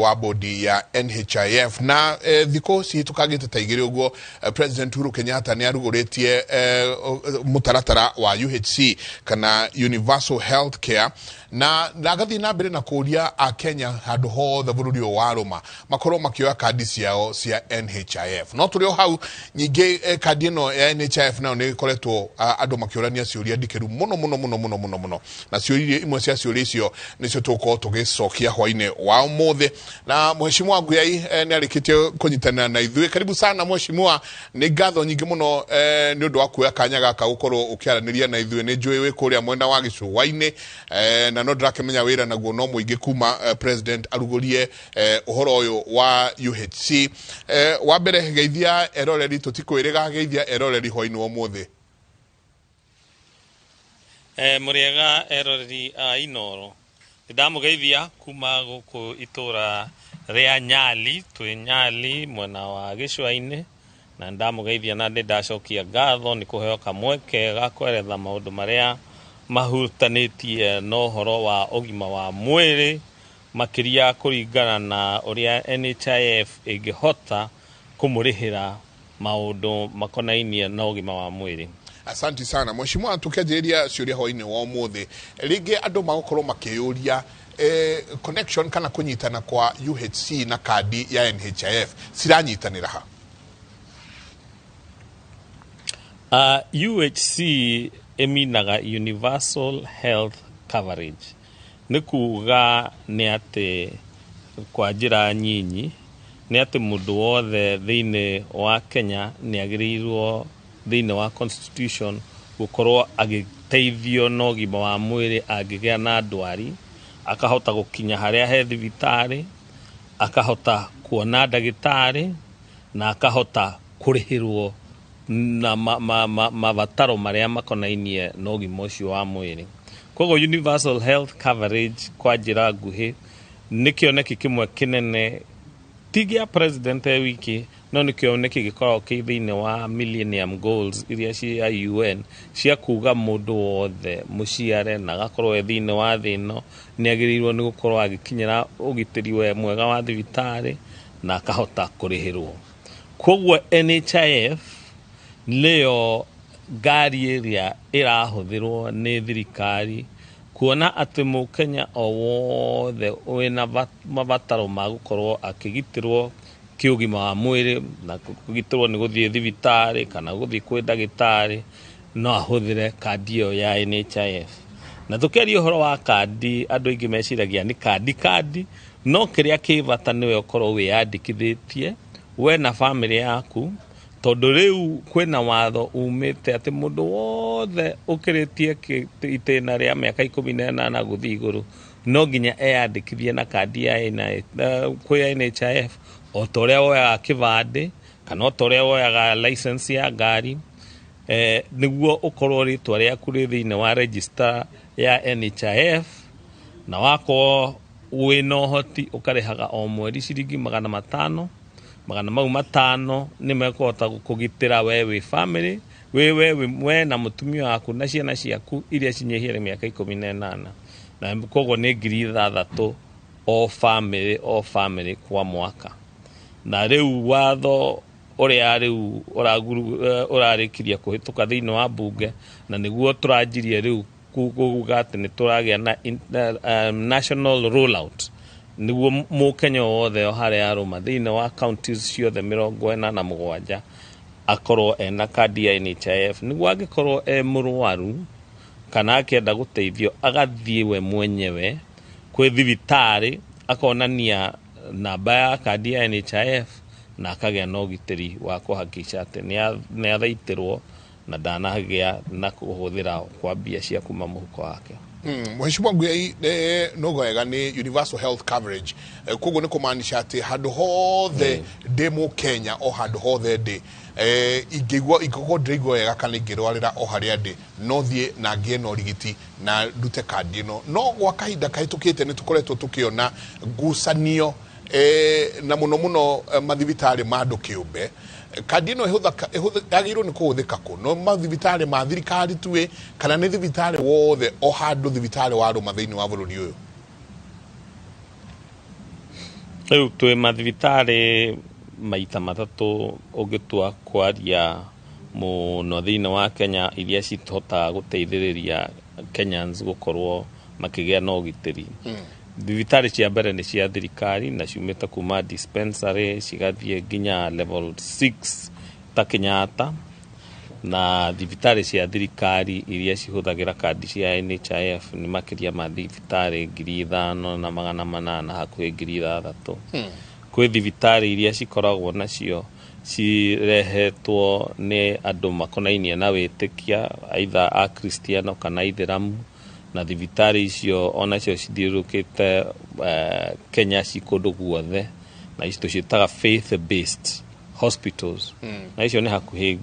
Wa bodi ya NHIF na thikũ cihĩtũkangĩte ta 2 ũguo, President Uhuru Kenyatta nĩ arugũrĩtie mũtaratara wa UHC kana Universal Health Care, na agathiĩ na mbere na kũria Akenya handũ hothe bũrũri ũyũ wa rũma makorwo makĩoya kandi ciao cia NHIF. No tũrĩ o hau nyingĩ, kandi ĩno ya NHIF nayo nĩ ĩkoretwo andũ makĩũrania ciũria ndikĩru mũno mũno mũno mũno mũno mũno, na ciũria imwe cia ciũria icio nĩcio tũgũkorwo tũgĩcokia hwainĩ wa ũmũthĩ. Na Mheshimiwa Nguyai nĩ arĩkĩtie kũnyitanĩra na ithuĩ. Karibu sana, Mheshimiwa. Nĩ ngatho nyingĩ mũno nĩ ũndũ wa kuoya kanya gaka gũkorwo ũkĩaranĩria na ithuĩ. Nĩ njũĩ wĩ kũrĩa mwena wa gĩcũa-inĩ, na no ndĩrakĩmenya wĩra naguo no mũingĩ kuma President arugũrie ũhoro ũyũ wa UHC. Wa mbere, geithia eroreri, tũtikwĩrĩga, geithia eroreri hwainĩ wa ũmũthĩ. Mũrĩega eroreri a Inoro. Nĩndamũgeithia kuma gũkũ itũra rĩa Nyali, twĩ Nyali mwena wa gĩcũa-inĩ, na nĩndamũgeithia na nĩndacokia ngatho nĩ kũheo kamweke ga kweretha maũndũ marĩa mahutanĩtie na ũhoro wa ũgima wa mwĩrĩ, makĩria kũringana na ũrĩa NHIF ĩngĩhota kũmũrĩhĩra maũndũ makonainie na ũgima wa mwĩrĩ. Asante sana, Mheshimiwa. Tukianjĩrĩria ciũria hwainĩ wa ũmũthĩ, rĩngĩ andũ magũkorwo makĩyũria connection kana kũnyitana kwa UHC na kandi ya NHIF ciranyitanĩra ha? UHC ĩminaga Universal Health Coverage. Nĩ kuga nĩ atĩ kwa njĩra nyinyi nĩ atĩ mũndũ wothe thĩinĩ wa Kenya nĩ agĩrĩirwo thĩinĩ wa constitution gũkorwo agĩteithio na ũgima wa mwĩrĩ. Angĩgĩa na ndwari, akahota gũkinya harĩa he thibitarĩ, akahota kuona ndagĩtarĩ na akahota kũrĩhĩrwo na mabataro marĩa makonainie na ũgima ũcio wa mwĩrĩ. Koguo universal health coverage kwa njĩra nguhĩ nĩ kĩoneki kĩmwe kĩnene, ti gĩa President e wiki, no nĩ kĩoneki gĩkoragwo kĩ thĩinĩ wa Millennium Goals iria cia UN cia kuga mũndũ wothe mũciare na agakorwo e thĩinĩ wa thĩ ĩno nĩ agĩrĩirwo nĩ gũkorwo agĩkinyĩra ũgitĩri we mwega wa thibitarĩ na akahota kũrĩhĩrwo. Koguo NHIF nĩyo ngari ĩrĩa ĩrahũthĩrwo nĩ thirikari kuona atĩ mũkenya o wothe wĩna mabataro ma gũkorwo akĩgitĩrwo kĩũgima wa mwĩrĩ na kũgitĩrwo nĩ gũthiĩ thibitarĩ kana gũthiĩ kwĩ ndagĩtarĩ no ahũthĩre kandi ĩyo ya NHIF. Na tũkĩaria ũhoro wa kandi, andũ aingĩ meciragia nĩ kandi, no kĩrĩa kĩ bata nĩwe ũkorwo wĩyandĩkithĩtie we na bamĩrĩ yaku, tondũ rĩu kwĩna watho umĩte atĩ mũndũ wothe ũkĩrĩtie itĩna rĩa mĩaka 18 gũthiĩ igũrũ no nginya eyandĩkithie na kandi ya kwĩ NHIF, o ta ũrĩa woyaga kĩbandĩ kana o ta ũrĩa woyaga license ya ngari, nĩguo ũkorwo rĩtwa rĩaku rĩ thĩinĩ wa register ya NHIF. Na wakorwo wĩna ũhoti, ũkarĩhaga o mweri ciringi 500. Magana mau matano nĩ mekũhota kũgitĩra we wĩ family, wĩ we we na mũtumia waku na ciana ciaku iria cinyihĩire mĩaka 18, na koguo nĩ 6,000 o family o family kwa mwaka. Na rĩu watho ũrĩa rĩu ũrarĩkirie kũhĩtũka thĩinĩ wa bunge, na nĩguo tũranjirie rĩu kuga atĩ nĩ tũragĩa na national rollout, nĩguo mũkenya wothe o harĩa arũma thĩinĩ wa counties ciothe 47 akorwo ena kandi ya NHIF, nĩguo angĩkorwo e mũrwaru kana akĩenda gũteithio, agathiĩ we mwenyewe kwĩ thibitarĩ, akonania namba ya kandi ya NHIF na akagĩa na ũgitĩri wa kũhakikisha atĩ nĩ athaitĩrwo na ndanagĩa na kũhũthĩra kwa mbia cia kuma mũhuko wake. Mheshimiwa Nguyai, no wega nĩ universal health coverage, koguo nĩ kũmaanisha atĩ handũ hothe ndĩ mũkenya, o handũ hothe ndĩ, ingĩigua, ingĩkorwo ndĩraigua wega kana ingĩrwarĩra o harĩa ndĩ, no thiĩ na ngĩe na ũrigiti na ndute kandi ĩno. No gwa kahinda kahĩtũkĩte nĩ tũkoretwo tũkĩona ngucanio, na mũno mũno mathibitarĩ ma andũ kĩũmbe. Kandi ĩno yagĩrĩirwo nĩ kũhũthĩka kũ? No mathibitarĩ ma thirikari tu ĩ, kana nĩ thibitarĩ wothe, o handũ thibitarĩ warũma thĩinĩ wa bũrũri ũyũ? Rĩu twĩ mathibitarĩ maita matatũ ũngĩtua kwaria mũno thĩinĩ wa Kenya iria cihotaga gũteithĩrĩria Kenyans gũkorwo makĩgĩa na ũgitĩri. Thibitarĩ cia mbere nĩ cia thirikari na ciumĩte kuma dispensary cigathiĩ nginya level 6 ta Kenyatta, na thibitarĩ cia thirikari iria cihũthagĩra kandi cia NHIF nĩ makĩria ma thibitarĩ 5800, hakuhĩ 6000. Kwĩ thibitarĩ iria cikoragwo nacio cirehetwo nĩ andũ makonainie na wĩtĩkia, aitha a Kristiano kana Aithĩramu, na thibitarĩ icio onacio cithiũrũrũkĩte Kenya ci kũndũ guothe, na ici tũciĩtaga faith based hospitals, na icio nĩ hakuhĩ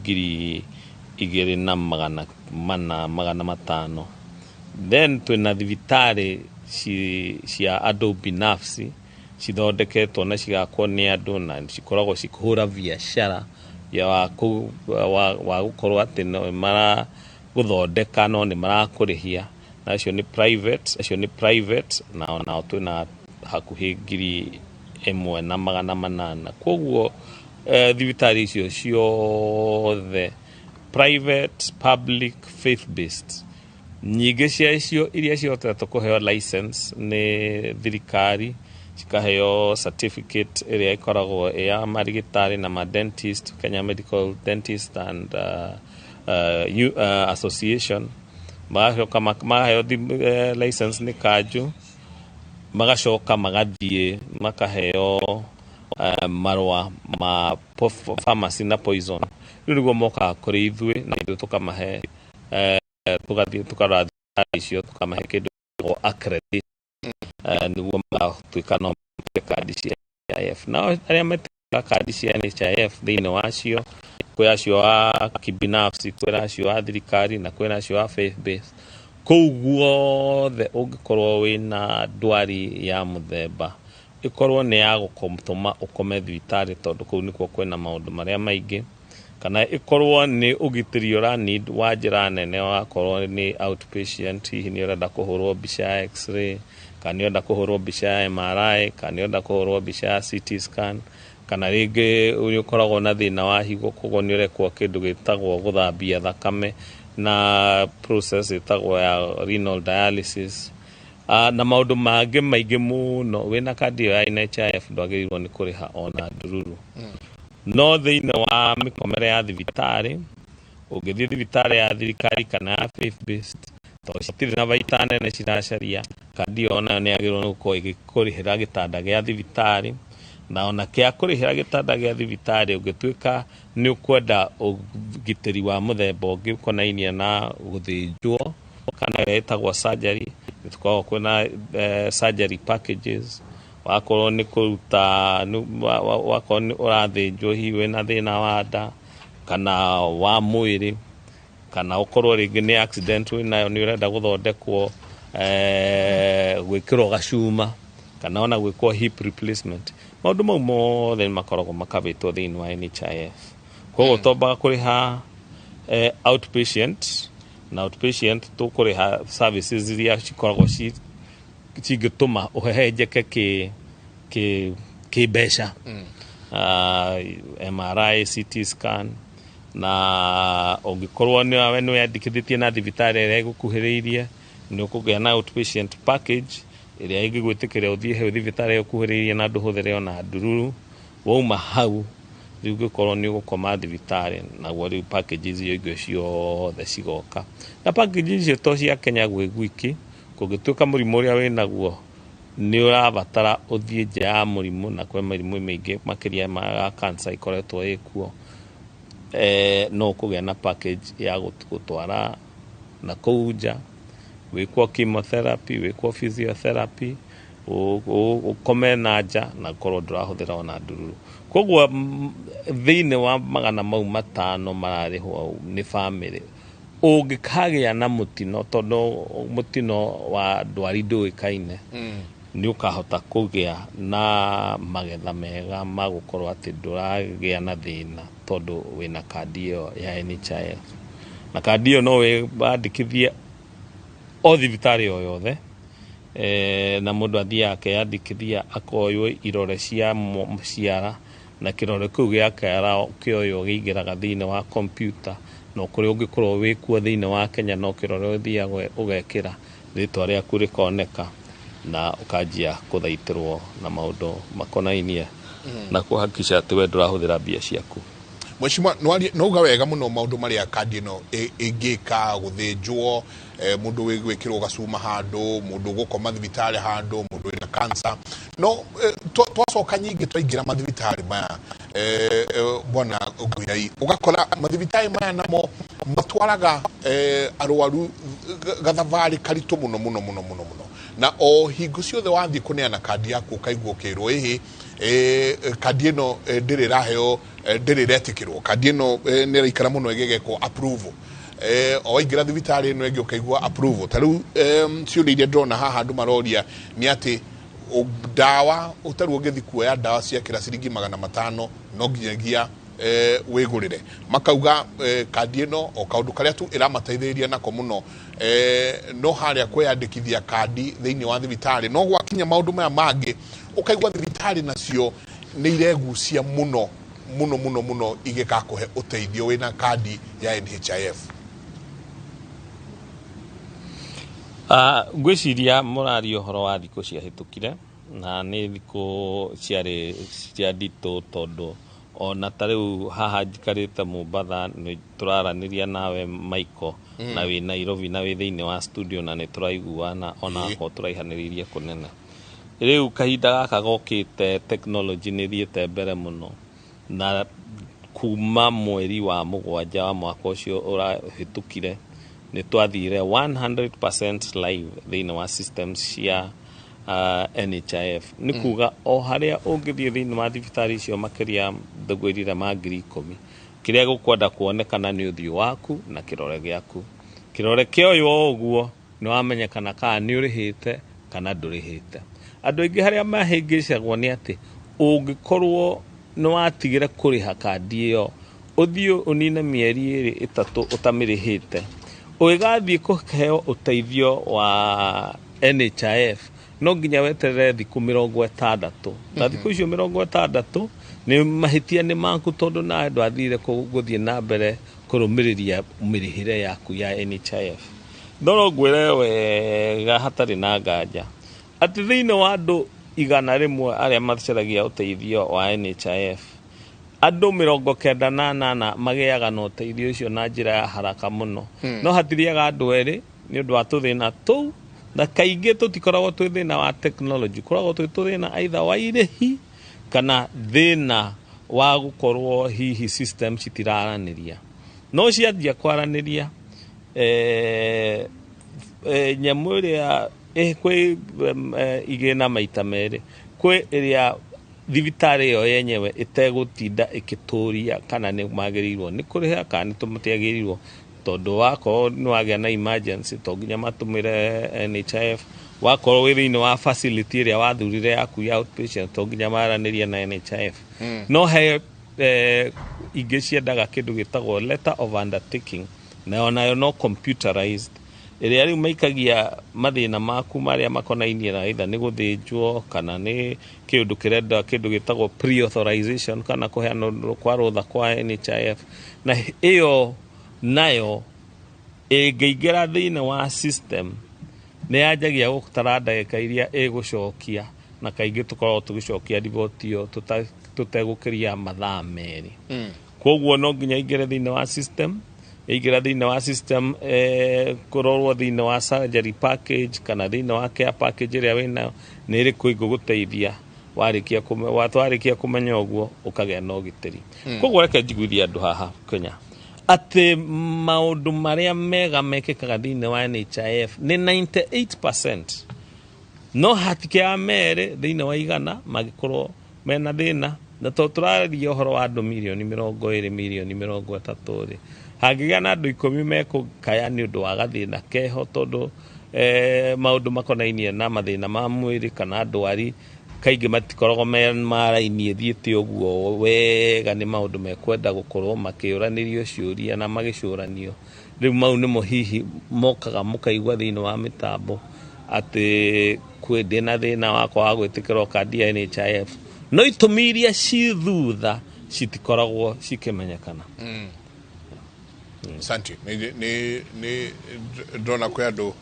2400 500. Then twĩna thibitarĩ cia andũ binafsi cithondeketwo na cigakwo nĩ andũ na cikoragwo cikĩhũra biacara ya wa gũkorwo atĩ no maragũthondeka no nĩ marakũrĩhia, na acio nĩ private, acio nĩ private, na onao twĩna hakuhĩ 1800. Koguo thibitarĩ icio ciothe, private, public, faith based, nyingĩ cia icio iria cihotete kũheo license nĩ thirikari, cikaheo certificate ĩrĩa ĩkoragwo ĩ ya marigĩtarĩ na ma dentist, Kenya Medical Dentist and Association, magacoka magaheo license nĩ kanjũ, magacoka magathiĩ makaheo marũa ma pharmacy na poison. Rĩu nĩguo mokaga kũrĩ ithuĩ na ithuĩ tũkamahe, tũgathiĩ tũkarora thibitarĩ icio, tũkamahe kĩndũ gĩtagwo accreditation, nĩguo magatuĩka no mate kandi cia NHIF. Nao arĩa metĩkaga kandi cia NHIF, thĩinĩ wacio kwĩ acio a kibinafsi, kwĩ acio a thirikari na kwĩ acio a faith based. Kũu guothe ũngĩkorwo wĩna ndwari ya mũthemba ĩkorwo nĩ ya gũtũma ũkome thibitarĩ, tondũ kũu nĩkuo kwĩna maũndũ marĩa maingĩ, kana ĩkorwo nĩ ũgitĩri ũra need wa njĩra nene, wakorwo nĩ outpatient, hihi nĩ ũrenda kũhũrwo mbica ya x-ray, kana nĩ ũrenda kũhũrwo mbica ya MRI, kana nĩ ũrenda kũhũrwo mbica ya CT scan, kana rĩngĩ nĩ ũkoragwo na thĩna wa higo, koguo nĩ ũrekwo kĩndũ gĩtagwo gũthambia thakame na process ĩtagwo ya renal dialysis, na maũndũ mangĩ maingĩ mũno, wĩna kandi ĩyo ya NHIF ndwagĩrĩirwo nĩ kũrĩha ona ndururu. No thĩinĩ wa mĩkomere ya thibitarĩ, ũngĩthiĩ thibitarĩ ya thirikari kana ya faith based, tondũ citirĩ na baita nene ciracaria, kandi ĩyo onayo nĩ yagĩrĩirwo nĩ gũkorwo ĩgĩkũrĩhĩra gĩtanda gĩa thibitarĩ. Na ona kĩa kũrĩhĩra gĩtanda gĩa thibitarĩ, ũngĩtuĩka nĩ ũkwenda ũgitĩri wa mũthemba ũngĩ ũkonainie na gũthĩnjwo kana ĩrĩa ĩtagwo surgery, nĩ tũkoragwo kwĩna surgery packages. Wakorwo nĩ kũruta wakorwo nĩ ũrathĩnjwo, hihi wĩna thĩna wa nda kana wa mwĩrĩ, kana ũkorwo rĩngĩ nĩ accident wĩnayo, nĩ ũrenda gũthondekwo, gwĩkĩrwo gacuma, kana ona gwĩkwo hip replacement, maũndũ mau mothe nĩ makoragwo makabĩtwo thĩinĩ wa NHIF. Koguo twambaga kũrĩha outpatient, na outpatient tũkũrĩha services iria cikoragwo cingĩtũma ũhehenjeke kĩ mbeca, MRI, CT scan. Na ũngĩkorwo nĩ nĩ wĩyandĩkithĩtie na thibitarĩ ĩrĩa ĩgũkuhĩrĩirie, nĩ ũkũgĩa na outpatient package ĩrĩa ĩngĩgwĩtĩkĩria ũthiĩ hau thibitarĩ ĩgũkuhĩrĩirie na ndũhũthĩre ona ndururu. Wauma hau rĩu, ũngĩkorwo nĩ ũgũkoma thibitarĩ, naguo rĩu packages icio ingĩ ciothe cigoka. Na packages icio to cia Kenya gwĩ gwiki. Kũngĩtuĩka mũrimũ ũrĩa wĩnaguo nĩ ũrabatara ũthiĩ nja ya mũrimũ, na kwĩ mĩrimũ mĩingĩ makĩria ma cancer ĩkoretwo ĩkuo, no ũkũgĩa na package ya gũtwara na kũu nja, wĩkwo chemotherapy, wĩkwo physiotherapy, ũkome na nja na ũkorwo ndũrahũthĩra ona ndururu. Koguo thĩinĩ wa 500 mararĩhwo nĩ bamĩrĩ, ũngĩkagĩa na mũtino, tondũ mũtino wa ndwari ndũĩkaine, nĩ ũkahota kũgĩa na magetha mega ma gũkorwo atĩ ndũragĩa na thĩna, tondũ wĩna kandi ĩyo ya NHIF. Na kandi ĩyo no wĩyandĩkithie o thibitarĩ o yothe. Na mũndũ athiaga akeyandĩkithia, akoywo irore cia ciara, na kĩrore kĩu gĩa kĩara kĩoywo kĩingĩraga thĩinĩ wa kompiuta, na kũrĩa ũngĩkorwo wĩkuo thĩinĩ wa Kenya no kĩrore ũthiaga ũgekĩra rĩtwa rĩaku rĩkoneka na ũkanjia kũthaitĩrwo na maũndũ makonainie na kũhakikisha atĩ we ndũrahũthĩra mbia ciaku. Mheshimiwa, nauga wega muno maundu maria kandi ĩno ĩngĩka, gũthĩnjwo, mũndũ wĩ gwĩkĩrwo gacuma handũ, mũndũ gũkoma thibitarĩ handũ, mũndũ wĩna cancer. No twacoka nyingĩ twaingĩra mathibitarĩ maya, bwana Nguyai, ũgakora mathibitarĩ maya namo matwaraga arwaru gathabarĩ karitũ mũno mũno mũno mũno mũno, na o hingo ciothe wathiĩ kũneana kandi yaku ũkaigua ũkĩrwo ĩhĩ, kandi ĩno ndĩrĩ ĩraheo, ndĩrĩ ĩretĩkĩrwo, kandi ĩno nĩ ĩraikara mũno ĩgĩgekwo approval. O waingĩra thibitarĩ ĩno ĩngĩ ũkaigua approval. Ta rĩu ciũria iria ndĩrona haha andũ maroria nĩ atĩ ndawa ũtarĩ ũngĩthiĩ kuoya ndawa ciakĩra ciringi 500 no nginyagia wĩgũrĩre. Makauga kandi ĩno o kaũndũ karĩa tu ĩramateithĩrĩria nako mũno no harĩa kwĩyandĩkithia kandi thĩinĩ wa thibitarĩ, no gwakinya maũndũ maya mangĩ ũkaigua thibitarĩ nacio nĩ iregucia mũno mũno mũno mũno igĩkakũhe ũteithio wĩna kandi ya NHIF. Ngwĩciria mũraria ũhoro wa thikũ ciahĩtũkire, na nĩ thikũ ciarĩ cia nditũ, tondũ ona ta rĩu haha njikarĩte Mombatha nĩ tũraranĩria nawe Michael, na wĩ Nairobi na wĩ thĩinĩ wa studio na nĩ tũraiguana ona akorwo tũraihanĩrĩirie kũnene. Rĩu kahinda gaka gokĩte technology nĩ ĩthiĩte mbere mũno, na kuma mweri wa 7 wa mwaka ũcio ũrahĩtũkire nĩ twathire 100% live thĩinĩ wa systems cia NHIF. Nĩ kuga o harĩa ũngĩthiĩ thĩinĩ wa thibitarĩ icio makĩria ndũgwĩrire ma 10,000, kĩrĩa gũkwenda kuonekana nĩ ũthiũ waku na kĩrore gĩaku. Kĩrore kĩoywo ũguo nĩ wamenyekana kana nĩ ũrĩhĩte kana ndũrĩhĩte. Andũ aingĩ harĩa mahĩngĩcagwo nĩ atĩ ũngĩkorwo nĩ watigire kũrĩha kandi ĩyo, ũthiĩ ũnine mĩeri 2 3 ũtamĩrĩhĩte, ũgĩgathiĩ kũheo ũteithio wa NHIF no nginya weterere thikũ 60, na thikũ icio 60 nĩ mahĩtia nĩ maku, tondũ nawe ndwathire gũthiĩ na mbere kũrũmĩrĩria mĩrĩhĩre yaku ya NHIF. No no ngwĩre wega hatarĩ na nganja atĩ thĩinĩ wa andũ 100 arĩa macaragia ũteithio wa NHIF, andũ 98 magĩaga na ũteithio ũcio na njĩra ya haraka mũno. No hatiriaga andũ erĩ nĩ ũndũ wa tũthĩna tũu, na kaingĩ tũtikoragwo twĩ thĩna wa technology, koragwo twĩ tũthĩna either wa irĩhi kana thĩna wa gũkorwo hihi system citiraranĩria. No cianjia kwaranĩria, nyamũ ĩrĩa kwĩ igĩna maita merĩ, kwĩ ĩrĩa thibitarĩ ĩyo yenyewe ĩtegũtinda ĩkĩtũria kana nĩ magĩrĩirwo nĩ kũrĩha kana nĩ matiagĩrĩirwo, tondũ wakorwo nĩ wagĩa na emergency to nginya matũmĩre NHIF, wakorwo wĩ thĩinĩ wa facility ĩrĩa wathurire yaku ya outpatient to nginya maranĩrie na NHIF. No he ingĩ ciendaga kĩndũ gĩtagwo letter of undertaking, na onayo no computerized, ĩrĩa rĩu maikagia mathĩna maku marĩa makonainie na either nĩ gũthĩnjwo kana nĩ kĩũndũ kĩrenda kĩndũ gĩtagwo pre-authorization kana kũheanwo kwa rũtha kwa NHIF. Na ĩyo nayo ĩngĩingĩra thĩinĩ wa system nĩ yanjagia gũtara ndagĩka iria ĩgũcokia, na kaingĩ tũkoragwo tũgĩcokia riboti ĩyo tũtegũkĩria mathaa 2. Koguo no nginya ingĩre thĩinĩ wa system, ĩingĩra thĩinĩ wa system, kũrorwo thĩinĩ wa surgery package kana thĩinĩ wa care package ĩrĩa wĩnayo nĩ ĩrĩkũ ĩngĩgũteithia. Watwarĩkia kũmenya ũguo ũkagĩa na ũgitĩri. Koguo reke njiguithie andũ haha Kenya atĩ maũndũ marĩa mega mekĩkaga thĩinĩ wa NHIF nĩ 98%, no hatikĩaga merĩ thĩinĩ wa 100 mangĩkorwo mena thĩna. Na tondũ tũrararia ũhoro wa andũ mirioni 20, mirioni 30 rĩ, hangĩgĩa na andũ 10 mekũkaya nĩ ũndũ wa gathĩna keho, tondũ maũndũ makonainie na mathĩna ma mwĩrĩ kana ndwari kaingĩ matikoragwo me ma raini ĩthiĩte ũguo wega, nĩ maũndũ mekwenda gũkorwo makĩũranĩrio ciũria na magĩcũranio. Rĩu mau nĩmo hihi mokaga mũkaigua thĩinĩ wa mĩtambo. Atĩ kwĩ ndĩna thĩna wakwa wa gwĩtĩkĩrwo kandi ya NHIF, no itũmi iria ci thutha citikoragwo cikĩmenyekana. Asante. Nĩ ndona kwĩ andũ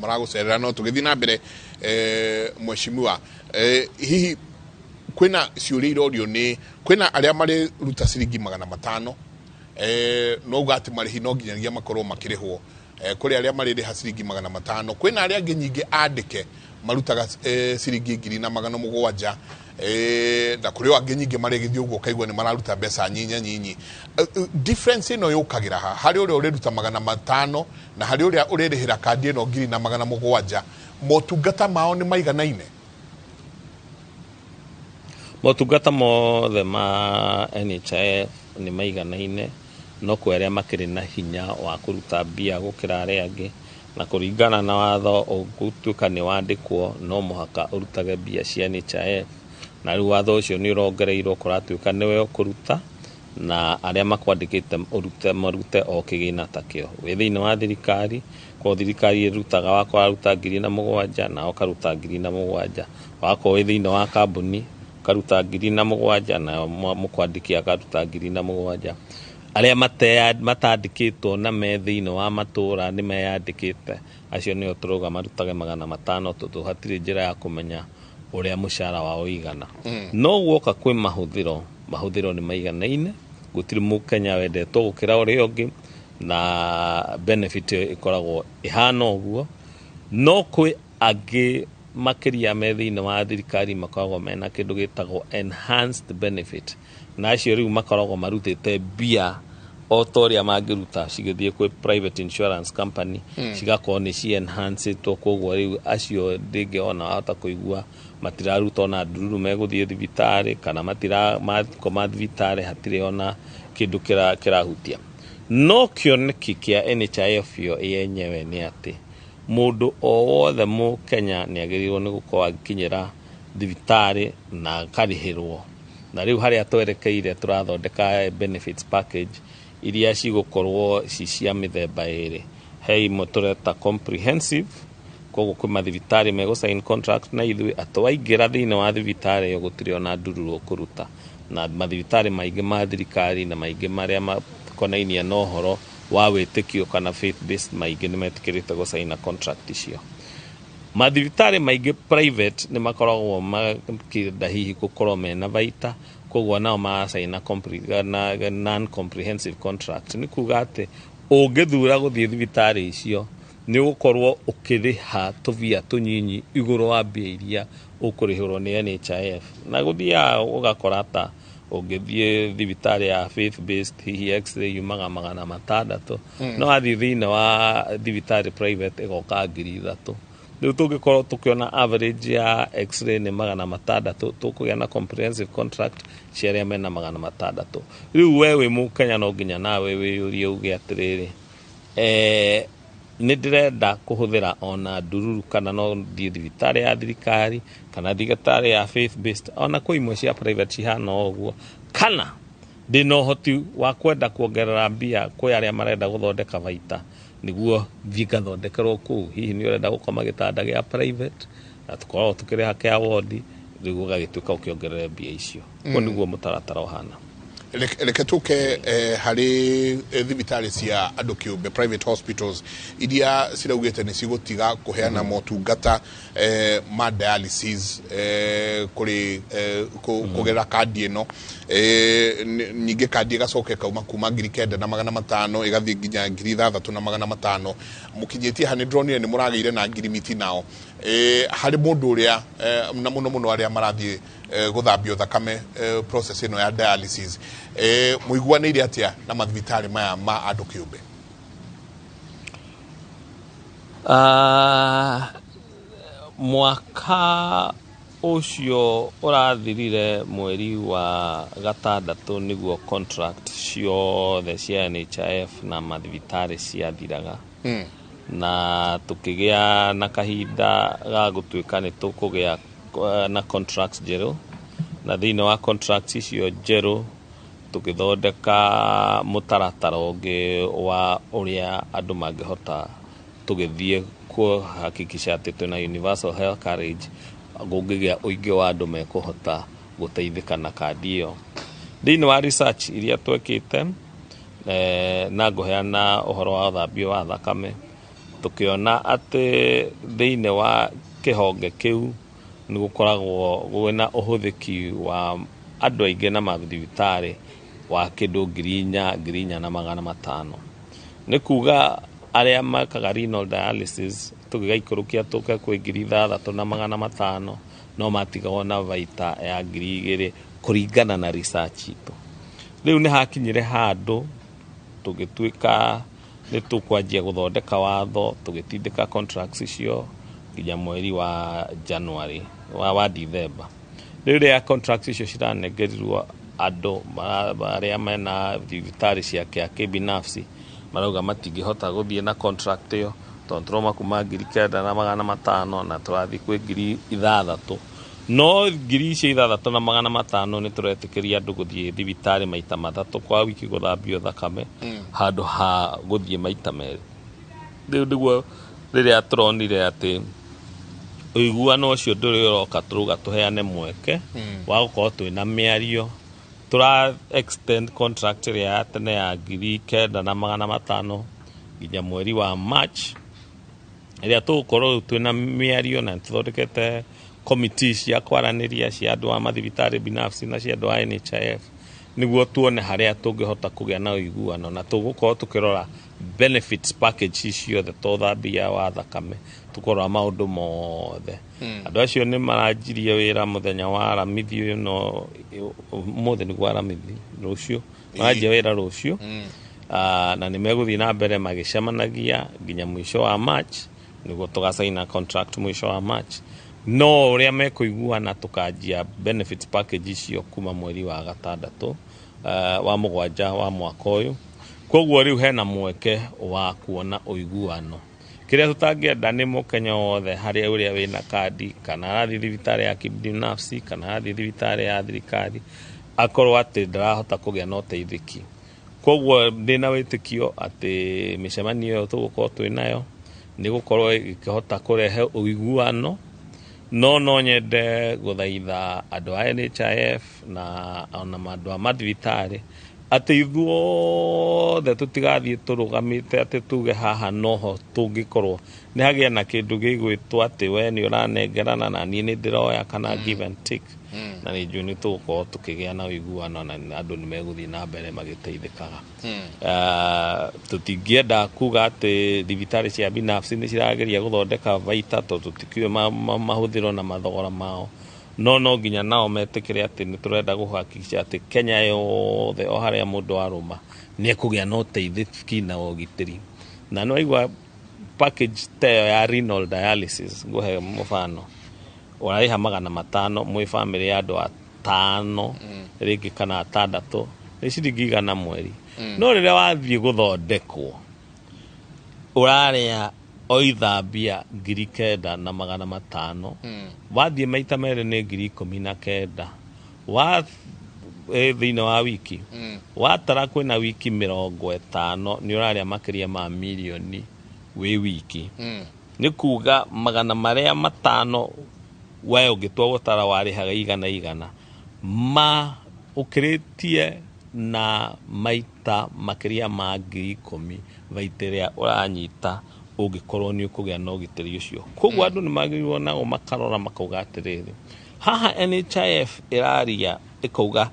maragũcerera, no tũgĩthiĩ na mbere, mheshimiwa, hihi kwĩna ciũria irorio nĩ kwĩna arĩa marĩruta ciringi 500, no uga atĩ marĩhi no nginyagia makorwo makĩrĩhwo. Kũrĩ arĩa marĩrĩha ciringi 500, kwĩna arĩa angĩ nyingĩ andĩke marutaga ciringi 1700, na kũrĩ o angĩ nyingĩ marĩgĩthiĩ ũguo ũkaigua nĩ mararuta mbeca nyinya nyinyi. Difference ĩno yũkagĩra ha harĩ ũrĩa ũrĩruta 500 na harĩ ũrĩa ũrĩrĩhĩra kandi ĩno 1700? Motungata mao nĩ maiganaine? Motungata mothe ma NHIF nĩ maiganaine, no kwĩ arĩa makĩrĩ na hinya wa kũruta mbia gũkĩra arĩa angĩ, na kũringana na watho ũgũtuĩka nĩ wandĩkwo no mũhaka ũrutage mbia cia NHIF, na rĩu watho ũcio nĩ ũrongereirwo, kũratuĩka nĩwe ũkũruta na arĩa makwandĩkĩte ũrute marute o kĩgĩna ta kĩo wĩ thĩinĩ wa thirikari. Kwa thirikari ĩrutaga, wakwa waruta 7,000 na ũkaruta 7,000, wakorwo wĩ thĩinĩ wa kambuni ũkaruta 7,000 na mũkwandĩki akaruta 7,000. Arĩa matandĩkĩtwo na me thĩinĩ wa matũra nĩ meyandĩkĩte, acio nĩo tũrauga marutage 500, tondũ hatirĩ njĩra ya kũmenya ũrĩa mũcara wao ũigana. No guoka kwĩ mahũthĩro, mahũthĩro nĩ maiganaine, gũtirĩ mũkenya wendetwo gũkĩra ũrĩa ũngĩ, na benefit ĩyo ĩkoragwo ĩhana ũguo. No kwĩ angĩ makĩria me thĩinĩ wa thirikari makoragwo mena kĩndũ gĩtagwo enhanced benefit, na acio rĩu makoragwo marutĩte mbia o ta ũrĩa mangĩruta cigĩthiĩ kwĩ private insurance company, cigakorwo nĩ ci enhancĩtwo. Koguo rĩu acio rĩngĩ ona wahota kũigua matiraruta ona ndururu megũthiĩ thibitarĩ, kana matira makoma thibitarĩ hatirĩ ona kĩndũ kĩrahutia. No kĩoneki kĩa NHIF yo yenyewe nĩ atĩ mũndũ o wothe mũkenya nĩ agĩrĩirwo nĩ gũkorwo agĩkinyĩra thibitarĩ na akarĩhĩrwo. Na rĩu harĩa twerekeire, tũrathondeka benefits package iria cigũkorwo ci cia mĩthemba ĩrĩ. He imwe tũreta comprehensive, koguo kwĩ mathibitarĩ megũ sign contract na ithuĩ atĩ waingĩra thĩinĩ wa thibitarĩ ĩyo gũtirĩ ona ndururu ũkũruta, na mathibitarĩ maingĩ ma thirikari na maingĩ marĩa makonainie na ũhoro wa wĩtĩkio kana faith based, maingĩ nĩ metĩkĩrĩte gũcaina contract icio. Mathibitarĩ maingĩ private nĩ makoragwo makĩenda hihi gũkorwo mena baita, koguo nao maracaina non comprehensive contract. Nĩ kuga atĩ ũngĩthura gũthiĩ thibitarĩ icio nĩ ũgũkorwo ũkĩrĩha tũbia tũnyinyi igũrũ wa mbia iria ũkũrĩhĩrwo nĩ NHIF. Na gũthiaga ũgakora ta ũngĩthiĩ thibitarĩ ya faith based, hihi x-ray yumaga 600, no wathiĩ thĩinĩ wa thibitarĩ private ĩgoka 3,000. Rĩu tũngĩkorwo tũkĩona average ya x-ray nĩ 600, tũkũgĩa na comprehensive contract cia arĩa mena 600. Rĩu we wĩ mũkenya no nginya nawe wĩyũrie uge atĩrĩrĩ, nĩ ndĩrenda kũhũthĩra ona ndururu kana no thiĩ thibitarĩ ya thirikari kana thibitarĩ ya faith based, ona kwĩ imwe cia private cihana o ũguo, kana ndĩna ũhoti wa kwenda kuongerera mbia kwĩ arĩa marenda gũthondeka baita nĩguo thiĩ ngathondekerwo kũu. Hihi nĩ ũrenda gũkoma gĩtanda gĩa private na tũkoragwo tũkĩrĩha kĩa wodi, rĩu ũgagĩtuĩka ũkĩongerere mbia icio. Ũguo nĩguo mũtaratara ũhana. Reke tũke harĩ thibitarĩ cia andũ kĩũmbe, private hospitals, iria ciraugĩte nĩ cigũtiga kũheana motungata ma dialysis kũrĩ kũgerera kandi ĩno. Ningĩ kandi ĩgacoka ĩkauma kuma 9,500 ĩgathiĩ nginya 6,500. Mũkinyĩtie ha? Nĩ ndĩronire nĩ mũragĩire na ngirimiti nao. Harĩ mũndũ ũrĩa na mũno mũno arĩa marathiĩ gũthambio thakame, process ĩno ya dialysis, mũiguanĩire atĩa na mathibitarĩ maya ma andũ kĩũmbe? Mwaka ũcio ũrathirire mweri wa gatandatũ nĩguo contract ciothe cia NHIF na mathibitarĩ ciathiraga, na tũkĩgĩa na kahinda ga gũtuĩka nĩ tũkũgĩa na contracts njerũ, na thĩinĩ wa contracts icio njerũ tũgĩthondeka mũtaratara ũngĩ wa ũrĩa andũ mangĩhota tũgĩthiĩ. Kũhakikisha atĩ twĩna universal health coverage, kũngĩgĩa ũingĩ wa andũ mekũhota gũteithĩka na kandi ĩyo. Thĩinĩ wa research iria twekĩte, na ngũheana ũhoro wa ũthambio wa thakame, tũkĩona atĩ thĩinĩ wa kĩhonge kĩu nĩ gũkoragwo kwĩna ũhũthĩki wa andũ aingĩ na mathibitarĩ wa kĩndũ 4,000, 4,500. Nĩ kuga arĩa mekaga renal dialysis tũgĩgaikũrũkia tũke kwĩ 6,500, no matigagwo na baita ya 2,000 kũringana na research itũ. Rĩu nĩ hakinyire handũ tũgĩtuĩka nĩ tũkwanjia gũthondeka watho, tũgĩtindĩka contracts icio nginya mweri wa January wa December. Rĩrĩa contracts icio ciranengerirwo andũ arĩa mena thibitarĩ cia kĩbinafsi, marauga matingĩhota gũthiĩ na contract ĩyo tondũ tũrauma kuma 9,500 na tũrathiĩ kwĩ 6,000. No 6,500 nĩ tũretĩkĩria andũ gũthiĩ thibitarĩ maita 3 kwa wiki gũthambio thakame, handũ ha gũthiĩ maita 2. Rĩu nĩguo rĩrĩa tũronire atĩ ũiguano ũcio ndũrĩ ũroka, tũrauga tũheane mweke wa gũkorwo twĩna mĩario. Tũra extend contract ĩrĩa ya tene ya 9,500 nginya mweri wa March, ĩrĩa tũgũkorwo rĩu twĩna mĩario na tũthondekete committee cia kwaranĩria cia andũ a mathibitarĩ binafsi na cia andũ a NHIF, nĩguo tuone harĩa tũngĩhota kũgĩa na ũiguano, na tũgũkorwo tũkĩrora benefits package ciothe, to thambia wa thakame, tũkũrora maũndũ mothe. Andũ acio nĩ maranjirie wĩra mũthenya wa Aramithi ũyũ, no ũmũthĩ nĩguo Aramithi, rũciũ maranjia wĩra rũciũ. Na nĩ megũthiĩ na mbere magĩcemanagia nginya mũico wa March, nĩguo tũgacaina contract mũico wa March. No ũrĩa mekũiguana, tũkanjia benefits package icio kuma mweri wa gatandatũ, wa mũgwanja wa mwaka ũyũ. Koguo rĩu hena mweke wa kuona ũiguano. Kĩrĩa tũtangĩenda nĩ mũkenya wothe harĩa ũrĩa wĩna kandi, kana arathiĩ thibitarĩ ya kibinafsi kana arathiĩ thibitarĩ ya thirikari, akorwo atĩ ndarahota kũgĩa na ũteithĩki. Koguo ndĩna wĩtĩkio atĩ mĩcemanio ĩyo tũgũkorwo twĩ nayo nĩ gũkorwo ĩkĩhota kũrehe ũiguano. No nyende gũthaitha andũ a NHIF na ona andũ a mathibitarĩ atĩ ithuothe tũtigathiĩ tũrũgamĩte atĩ tuge haha noho tũngĩkorwo nĩ hagĩa na kĩndũ gĩgwĩtwo atĩ we nĩ ũranengerana na niĩ nĩ ndĩroya, kana give and take. Na nĩ njũĩ nĩ tũgũkorwo tũkĩgĩa na ũiguano na andũ nĩ megũthiĩ na mbere magĩteithĩkaga. Tũtingĩenda kuga atĩ thibitarĩ cia binafsi nĩ cirageria gũthondeka baita, tondũ tũtikĩũĩ mahũthĩro na mathogora mao, no nginya nao metĩkĩre atĩ nĩ tũrenda kũhakikisha atĩ Kenya yothe, o harĩa mũndũ arũma, nĩ ekũgĩa na ũteithĩki na ũgitĩri. Na nĩ waigua package ta ĩyo ya renal dialysis, ngũhe mũbano, ũrarĩha 500 mwĩ bamĩrĩ ya andũ atano rĩngĩ kana atandatũ, nĩ ciringi 100 mweri. No rĩrĩa wathiĩ gũthondekwo, ũrarĩa o ithambia 9,500, wathiĩ maita 2 nĩ 19,000 wa thĩinĩ wa wiki. Watara kwĩna wiki 50, nĩ ũrarĩa makĩria ma mirioni wĩ wiki. Nĩ kuga magana marĩa matano we ũngĩtua gũtara warĩhaga igana igana, ma ũkĩrĩtie na maita makĩria ma 10,000 baita ĩrĩa ũranyita ũngĩkorwo nĩ ũkũgĩa na ũgitĩri ũcio. Koguo andũ nĩ magĩrĩirwo nao makarora makauga atĩrĩrĩ, haha NHIF ĩraria ĩkauga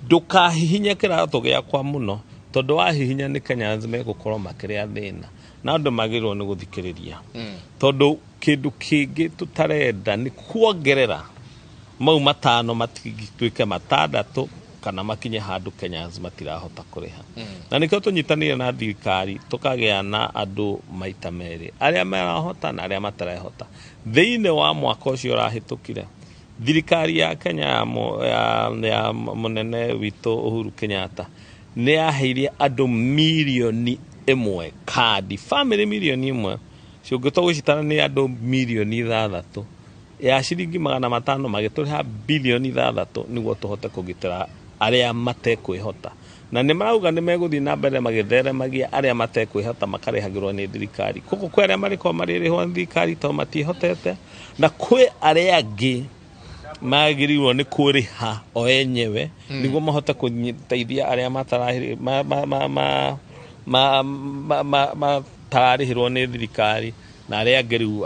ndũkahihinye kĩratũ gĩakwa mũno, tondũ wahihinya nĩ Kenyans megũkorwo makĩrĩa thĩna. Na andũ magĩrĩirwo nĩ gũthikĩrĩria, tondũ kĩndũ kĩngĩ tũtarenda nĩ kuongerera mau matano matigituĩke matandatũ kana makinye handũ Kenyans matirahota kũrĩha. Na nĩkĩo tũnyitanĩire na thirikari tũkagĩa na andũ maita 2, arĩa marahota na arĩa matarehota. Thĩinĩ wa mwaka ũcio ũrahĩtũkire, thirikari ya Kenya ya mũnene witũ Uhuru Kenyatta nĩ yaheire andũ 1 million kandi, bamĩrĩ 1 million ciũngĩtwo gũcitara nĩ andũ 6 million ya ciringi 500, magĩtũrĩha 6 billion nĩguo tũhote kũgitĩra Arĩa matekwĩhota, na nĩ marauga nĩ megũthiĩ na mbere magĩtheremagia arĩa matekwĩhota makarĩhagĩrwo nĩ thirikari. Koguo kwĩ arĩa marĩkorwo marĩrĩhwo nĩ thirikari tondũ matiĩhotete, na kwĩ arĩa angĩ magĩrĩirwo nĩ kũrĩha o enyewe nĩguo mahote kũteithia arĩa matararĩhĩrwo nĩ thirikari, na arĩa angĩ rĩu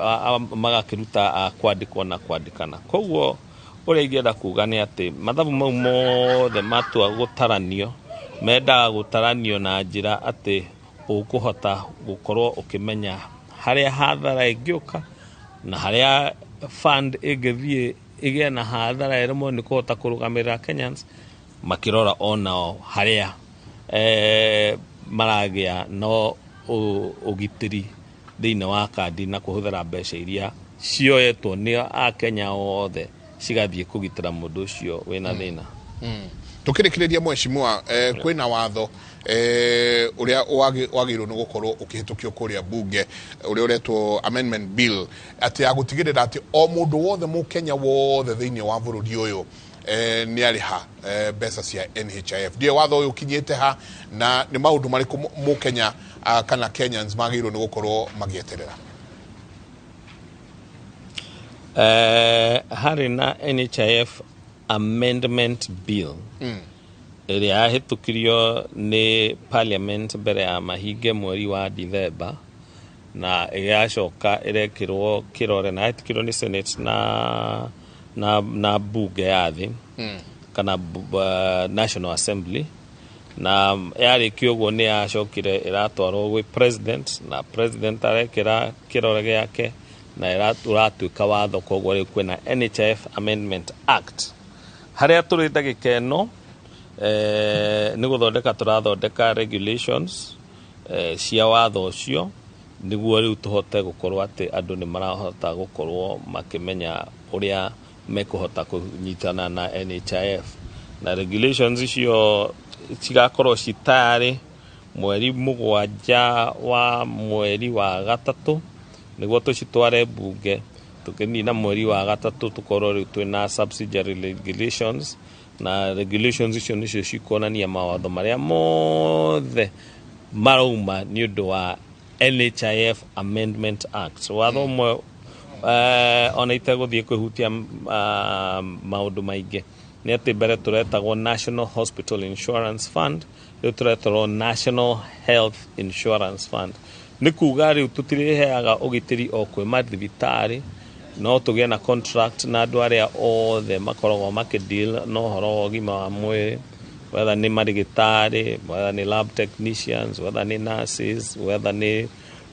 magakĩruta a kwandĩkwo na kwandĩkana. Koguo ũrĩa ingĩenda kuga nĩ atĩ mathabu mau mothe matua gũtaranio, mendaga gũtaranio na njĩra atĩ ũkũhota gũkorwo ũkĩmenya harĩa hathara ĩngĩũka na harĩa fund ĩngĩthiĩ ĩgĩe na hathara ĩremwo nĩ kũhota kũrũgamĩrĩra Kenyans, makĩrora onao harĩa maragĩa no ũgitĩri thĩinĩ wa kandi na kũhũthĩra mbeca iria cioetwo nĩ Akenya othe cigathiĩ kũgitĩra mũndũ ũcio wĩna thĩna. Tukĩrĩkĩrĩria, mheshimiwa, kwĩna watho ũrĩa wagĩrĩirwo nĩ gũkorwo ũkĩhĩtũkio kũrĩa bunge, ũrĩa ũretwo amendment bill, atĩ ya gũtigĩrĩra atĩ o mũndũ wothe, mũkenya wothe thĩinĩ wa bũrũri ũyũ, nĩ arĩha mbeca cia NHIF. Ndiũĩ watho ũyũ ũkinyĩte ha na nĩ maũndũ marĩkũ mũkenya kana Kenyans magĩrĩirwo nĩ gũkorwo magĩeterera. Harĩ na NHIF amendment bill ĩrĩa yahĩtũkirio nĩ parliament mbere ya mahinge mweri wa Dithemba, na ĩgacoka ĩrekĩrwo kĩrore na yahĩtũkirio nĩ Senate na bunge ya thĩ kana National Assembly. Na yarĩkia ũguo nĩ yacokire ĩratwarwo gwĩ president, na president arekĩra kĩrore gĩake na ũratuĩka watho. Koguo rĩu kwĩna NHIF Amendment Act. Harĩa tũrĩ ndagĩka ĩno, nĩ gũthondeka tũrathondeka regulations cia watho ũcio, nĩguo rĩu tũhote gũkorwo atĩ andũ nĩ marahota gũkorwo makĩmenya ũrĩa mekũhota kũnyitana na NHIF. Na regulations icio cigakorwo ci tayarĩ mweri 7 wa mweri wa gatatũ, nĩguo tũcitware bunge. Tũkĩnina mweri wa gatatũ, tũkorwo rĩu twĩna subsidiary regulations, na regulations icio nĩcio cikuonania mawatho marĩa mothe marauma nĩ ũndũ wa NHIF Amendment Act. Watho ũmwe, ona itegũthiĩ kwĩhutia maũndũ maingĩ, nĩ atĩ mbere tũretagwo National Hospital Insurance Fund, rĩu tũretagwo National Health Insurance Fund. Nĩ kuga rĩu tũtirĩheaga ũgitĩri o kwĩ mathibitarĩ, no tũgĩe na contract na andũ arĩa othe makoragwo makĩdeal na ũhoro wa ũgima wa mwĩrĩ, whether nĩ marĩgĩtarĩ, whether nĩ lab technicians, whether nĩ nurses, whether nĩ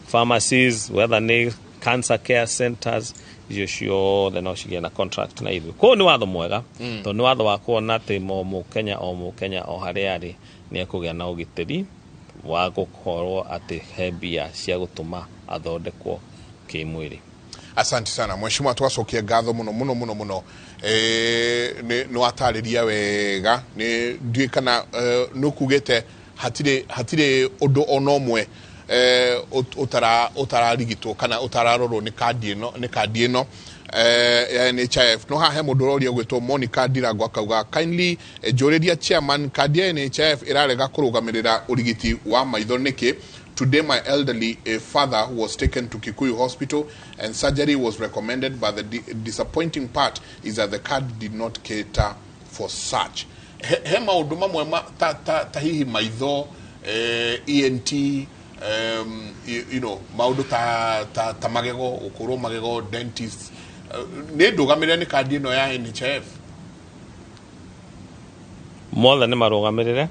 pharmacies, whether nĩ cancer care centers, icio ciothe no cigĩe na contract na ithuĩ. Koguo nĩ watho mwega, tondũ nĩ watho wa kuona atĩ o mũkenya, o mũkenya o harĩa arĩ, nĩ ekũgĩa na ũgitĩri wa gũkorwo atĩ he mbia cia gũtũma athondekwo kĩmwĩrĩ. Asante sana, mheshimiwa, twacokia ngatho muno muno muno muno. Nĩ watarĩria wega. Nĩ ndiũĩ kana nĩ ũkugĩte hatirĩ ũndũ ona ũmwe ũtararigitwo kana ũtararorwo nĩ kandi ĩno, ya NHIF. No haha he mũndũ ũroria ũgwĩtwo Monica Ndirango, akauga, "Kindly njũrĩria chairman, kandi ya NHIF ĩrarega kũrũgamĩrĩra ũrigiti wa maitho nĩkĩ? Today my elderly father was taken to Kikuyu Hospital and surgery was recommended, but the disappointing part is that the card did not cater for such." He maũndũ mamwe ta hihi maitho, ENT, maũndũ ta magego, gũkũrwo magego, dentist, nĩ ndũgamĩrĩre nĩ kandi ĩno ya NHIF? Mothe nĩ marũgamĩrĩre,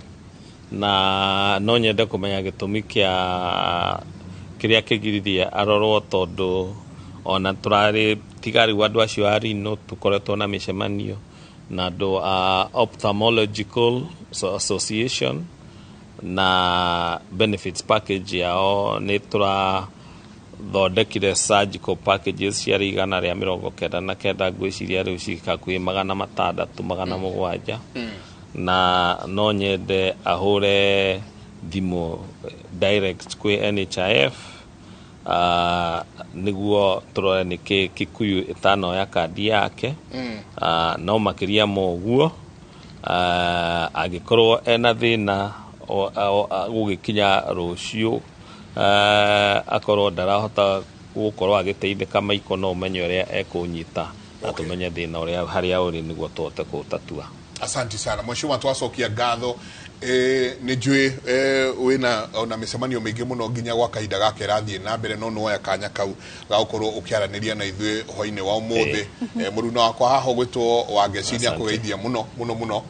na no nyende kũmenya gĩtũmi kĩa kĩrĩa kĩgiririe arorwo, tondũ ona tũrarĩ tiga rĩu andũ acio a rino, tũkoretwo na mĩcemanio na andũ a Ophthalmological Association na benefits package yao. Nĩ tũrathondekire surgical packages ciarĩ 199, ngwĩciria rĩu ci hakuhĩ 600, 700. Na no nyende ahũre thimũ direct kwĩ NHIF, nĩguo tũrore nĩkĩ Kikuyu ĩtanoya kandi yake. No makĩria ma ũguo, Angĩkorwo ena thĩna gũgĩkinya rũciũ, akorwo ndarahota gũkorwo agĩteithĩka maiko, no ũmenye ũrĩa ekũnyita na tũmenye thĩna ũrĩa harĩa ũrĩ nĩguo tũhote kũũtatua. Asante sana, mheshimiwa, twacokia ngatho. Nĩ njũĩ wĩna ona mĩcemanio mĩingĩ mũno nginya gwa kahinda gaka ĩrathiĩ na mbere, no nĩwoya kanya kau ga gũkorwo ũkĩaranĩria na ithuĩ hwainĩ wa ũmũthĩ. Mũruna wakwa haha ũgwĩtwo Wangeci nĩ akũgeithia mũno mũno mũno.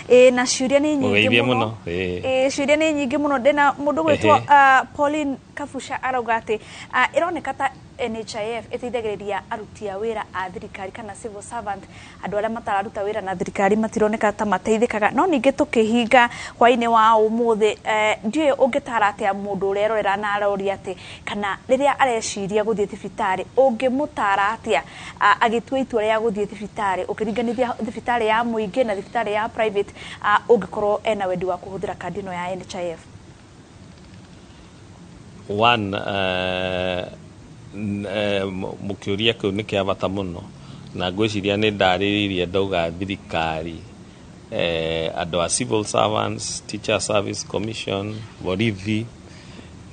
Ĩ, na ciũria nĩ nyingĩ Mũgeithie mũno. Mũno, ĩĩ. Ĩ, ciũria nĩ nyingĩ mũno. Ndĩna mũndũ gwĩtwo Pauline Kabusha arauga atĩ ĩroneka ta NHIF ĩteithagĩrĩria aruti a wĩra a thirikari kana civil servant. Andũ arĩa matararuta wĩra na thirikari matironeka ta mateithĩkaga. No ningĩ tũkĩhinga hwainĩ wa ũmũthĩ, ndiũĩ ũngĩtara atĩa mũndũ ũrerorera na aroria atĩ kana rĩrĩa areciria gũthiĩ thibitarĩ, ũngĩmũtara atĩa agĩtua itua rĩa gũthiĩ thibitarĩ, ũkĩringanithia thibitarĩ ya mũingĩ na thibitarĩ ya private, ũngĩkorwo ena wendi wa kũhũthĩra kandi ĩno ya NHIF? One, mũkĩũria kĩu nĩ kĩa bata mũno, na ngwĩciria nĩ ndarĩrĩirie ndauga thirikari, andũ a civil servants, Teacher Service Commission, borithi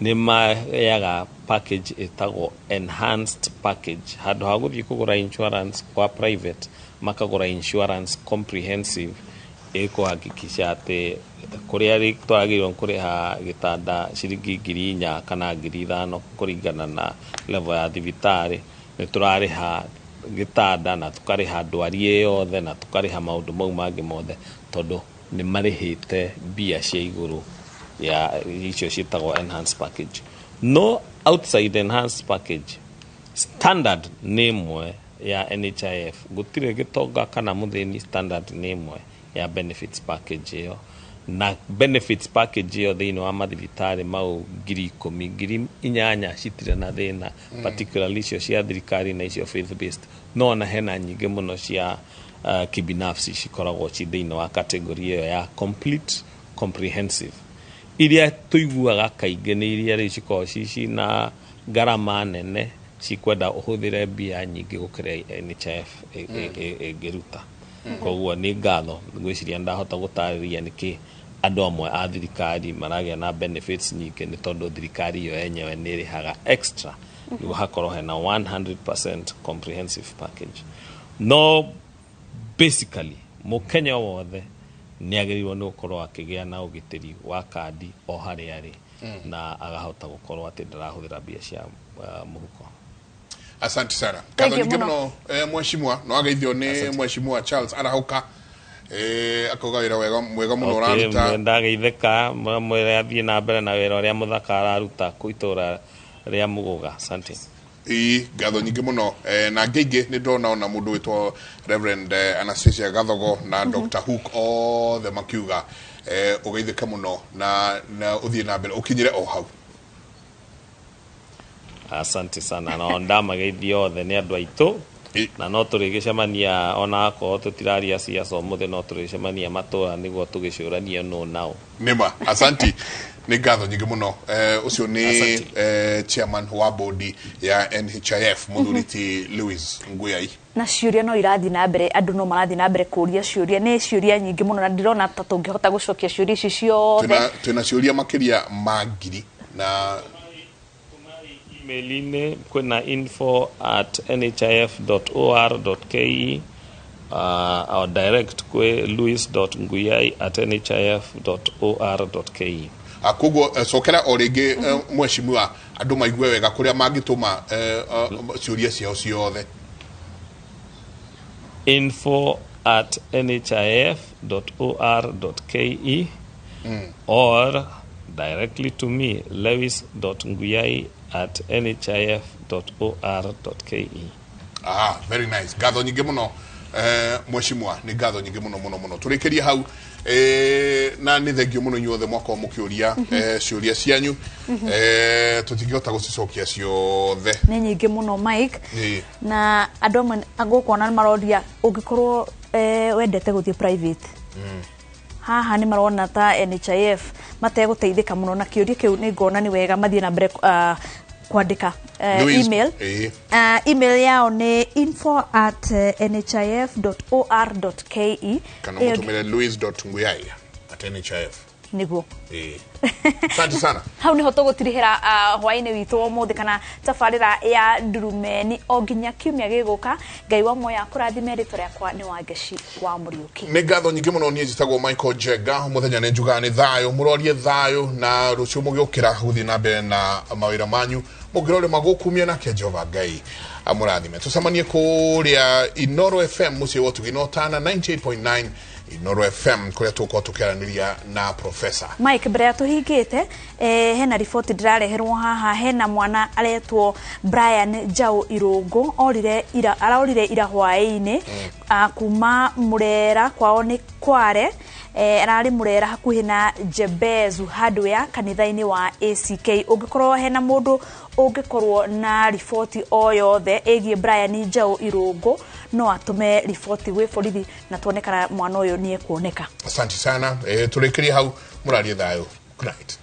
nĩ maheaga package ĩtagwo enhanced package. Handũ ha gũthiĩ kũgũra insurance kwa private, makagũra insurance comprehensive ĩkũhakikisha atĩ kũrĩa twagĩrĩirwo nĩ kũrĩha gĩtanda ciringi 4,000 kana 5,000 kũringana na level ya thibitarĩ, nĩ tũrarĩha gĩtanda na tũkarĩha ndwari ĩ yothe na tũkarĩha maũndũ mau mangĩ mothe, tondũ nĩ marĩhĩte mbia cia igũrũ ya icio ciĩtagwo enhanced package. No outside enhanced package, standard nĩ ĩmwe ya NHIF. Gũtirĩ gĩtonga kana mũthĩni, standard nĩ ĩmwe ya benefits package ĩyo. Na benefits package ĩyo thĩinĩ wa mathibitarĩ mau 10,000, 8,000 citirĩ na thĩna, particularly icio cia thirikari na icio faith based. No ona hena nyingĩ mũno cia kibinafsi cikoragwo ci thĩinĩ wa category ĩyo ya complete comprehensive. Iria tũiguaga kaingĩ nĩ iria rĩu cikoragwo ci na ngarama nene, cikwenda ũhũthĩre mbia nyingĩ gũkĩra NHIF ĩngĩruta. Koguo nĩ ngatho, ngwĩciria ndahota gũtarĩria nĩkĩ andũ amwe a thirikari maragĩa na benefits nyingĩ, nĩ tondũ thirikari ĩyo yenyewe nĩ ĩrĩhaga extra nĩguo hakorwo hena 100% comprehensive package. No basically mũkenya wothe nĩ agĩrĩirwo nĩ gũkorwo akĩgĩa na ũgitĩri wa kandi o harĩa arĩ na agahota gũkorwo atĩ ndarahũthĩra mbia cia mũhuko. Asante sana. Thank Ngatho you nyingĩ mũno. Mũno, mheshimiwa. No ageithio nĩ mheshimiwa Charles Arahũka, akauga wĩra wega mwega mũno ũraruta. Ndageithĩka, mwĩre athiĩ na mbere na wĩra ũrĩa mũthaka araruta kũ itũra rĩa Mũgũga. Asante. Ii, ngatho nyingĩ mũno. Na ngĩingĩ nĩ ndona ona mũndũ wĩtwo Reverend Anastasia Gathogo na Dr Hook othe makiuga ũgeithĩke mũno na ũthiĩ na mbere ũkinyĩre o hau. Asante sana, na ndamageithia othe, nĩ andũ aitũ. Na no tũrĩgĩcemania, ona akorwo tũtiraria ciaca ũmũthĩ, no tũrĩcemania matũra nĩguo tũgĩcũranie nũ nao. Nĩma, asanti, nĩ ngatho nyingĩ mũno. Ũcio nĩ Asante. Chairman wa bodi ya NHIF, mũthuri ti Louis Nguyai. Na ciũria no irathiĩ na mbere, andũ no marathiĩ na mbere kũũria ciũria, nĩ ciũria nyingĩ mũno na ndirona ta tũngĩhota gũcokia ciũria ici ciothe. Twĩna ciũria makĩria ma ngiri na Email-inĩ kwĩna info@nhif.or.ke, or direct kwĩ louis.nguyai@nhif.or.ke. Koguo cokera o rĩngĩ, mheshimiwa, andũ maigue wega kũrĩa mangĩtũma ciũria ciao ciothe. info@nhif.or.ke or directly to me, lewis.nguyai@nhif.or.ke. Ah, very nice. Ngatho nyingĩ mũno, mheshimiwa, nĩ ngatho nyingĩ mũno mũno mũno. Tũrĩkĩrie hau, na nĩ thengio mũno inyuothe mwakorwo mũkĩũria ciũria cianyu. Tũtingĩhota gũcicokia ciothe. Nĩ nyingĩ mũno, Mike. Ĩĩ. Na andũ amwe gũkuona nĩ maroria ũngĩkorwo wendete gũthiĩ private, haha nĩ marona ta NHIF mategũteithĩka mũno, na kĩũria kĩu nĩ ngona nĩ wega mathiĩ na mbere. Kwandĩka Louise, email. Email yao nĩ info@nhif.or.ke. Kana Ĩyo mũtũmĩre louis.nguyai@nhif. Nĩguo. Ĩĩ. Asante sana. Hau niho tũgũtirihĩra hwaĩ-inĩ witũ wa ũmũthĩ kana tabarĩra ya Ndurumeni o nginya kiumia gĩgũka. Ngai wa muoyo akũrathime. Rĩtwa rĩakwa nĩ Wangeci wa Mũriũki. Nĩ ngatho nyingĩ mũno. Niĩ njĩtagwo Michael Njenga. Mũthenya nĩ njugaga nĩ thayũ, mũrorie thayũ, na rũciũ mũgĩũkĩra gũthiĩ na mbere na mawĩra manyu, mũngĩrorĩma gũkumia nake Jehova Ngai amũrathime. Tũcemanie kũrĩa Inoro FM, mũciĩ wa ũtugi na ũtana, 98.9 Inoro FM, kũrĩa tũgũkorwo tũkĩaranĩria na professor. Mike, mbere ya tũhingĩte, hena riboti ndĩrareherwo haha. Hena mwana aretwo Brian Njau Irũngũ, orire ira, arorire ira hwaĩ-inĩ kuma Murera, kwao nĩ Kware. Ararĩ Murera hakuhĩ na Jembezu Hardware, kanitha-inĩ wa ACK. Ũngĩkorwo hena mũndũ ũngĩkorwo na riboti o yothe ĩgiĩ Brian Njau Irũngũ, no atũme riboti gwĩ borithi na tuone kana mwana ũyũ nĩ ekuoneka. Asante sana. Tũrĩkĩrie hau. Mũrarie thayũ. Good night.